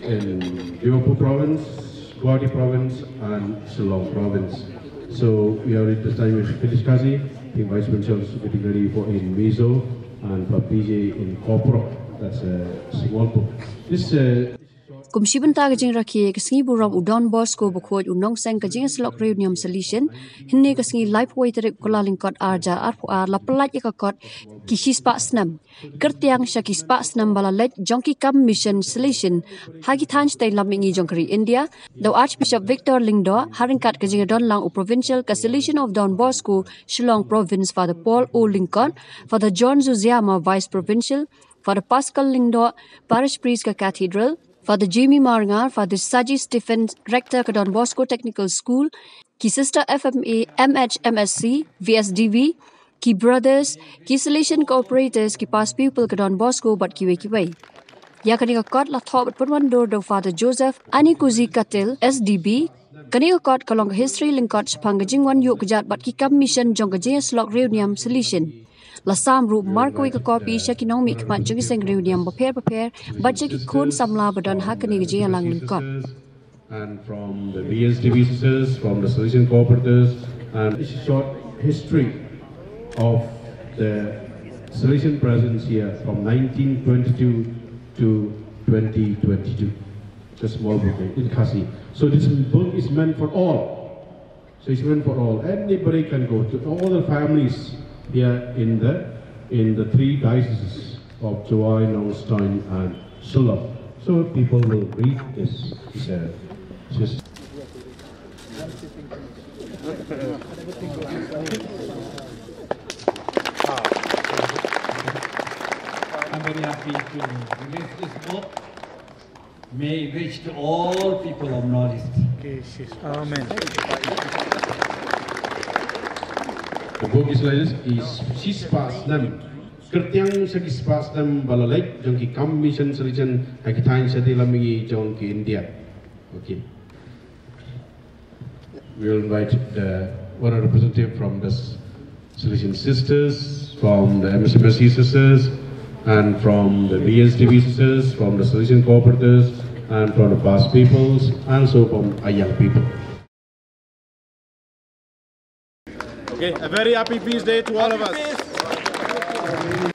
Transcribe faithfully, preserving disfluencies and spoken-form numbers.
in Dimapur province, Guwahati province, and Shillong province. So we are in this time with Phyllis Kazi, the Vice Provincial Secretary Gari for in Mizo, and for P J in Kopro. That's a small book. This uh, Kum shi bynta ka jingrakhe ka sngi burom u Don Bosco Bakhuid u nongseng ka jingïasyllok riewniam Salesian, hynne ka sngi laiphew tarik Kyllalyngkot arhajar arphew ar la pyllait ïa ka kot ki shispah snem. Kyrtiang sha ki spah snem ba la leit jong ki kam mission Salesian ha ki thaiñ shatei lam mihngi jong ka ri India, da u Archbishop Victor Lyngdoh, ha ryngkat ka jingdon lang u Provincial ka Salesian of Don Bosco, Shillong Province, Father Paul O Lyngkot, Father John Zuziama, Vice Provincial, Father Pascal Lyngdoh, Parish Priest ka Cathedral, Father Jimmy Marngar, Father Saji Stephen, Rector ka Don Bosco Technical School, ki Sister F M A, M H, M S C, V S D V, ki Brothers, ki Salesian Cooperators, ki Past Pupil ka Don Bosco bad kiwei kiwei. Ïa kane ka kot la thoh bad pynwandur da u Father Joseph Anikuzi Katil, S D B. Kane ka kot ka long ka history lyngkot shaphang ka jingwan ïuh kjat bad ki kam mission jong ka jingïasyllok riewniam Salesian. La sam ruh mar kawei ka kopi sha ki nongmihkhmat jong ki seng riewniam bapher bapher bad sha ki khun samla ba don ha kane ka jingïalang lyngkot. And from the V S D V sisters, from the Salesian Cooperators, and a short history of the Salesian presence here from nineteen twenty-two to twenty twenty-two. It's a small book in Khasi. So this book is meant for all. So it's meant for all. Anybody can go to all the families here in the in the three dioceses of Jowai, Nongstoin, and Shillong. So people will read this. It's a, it's just I'm very happy to release this book. May it reach to all people of Northeast. Amen. The book is like this, is shispah snem. Kyrtiang sha ki spah snem ba la leit jong ki kam mission Salesian ha ki thaiñ shatei lam mihngi jong ki India. Okay. We'll invite the one representative from the Salesian Sisters, from the M S M S C Sisters, and from the V S D V Sisters, from the Salesian Cooperators, and from the Past Peoples, and so from our young people. Okay, a very happy Peace Day to all of us.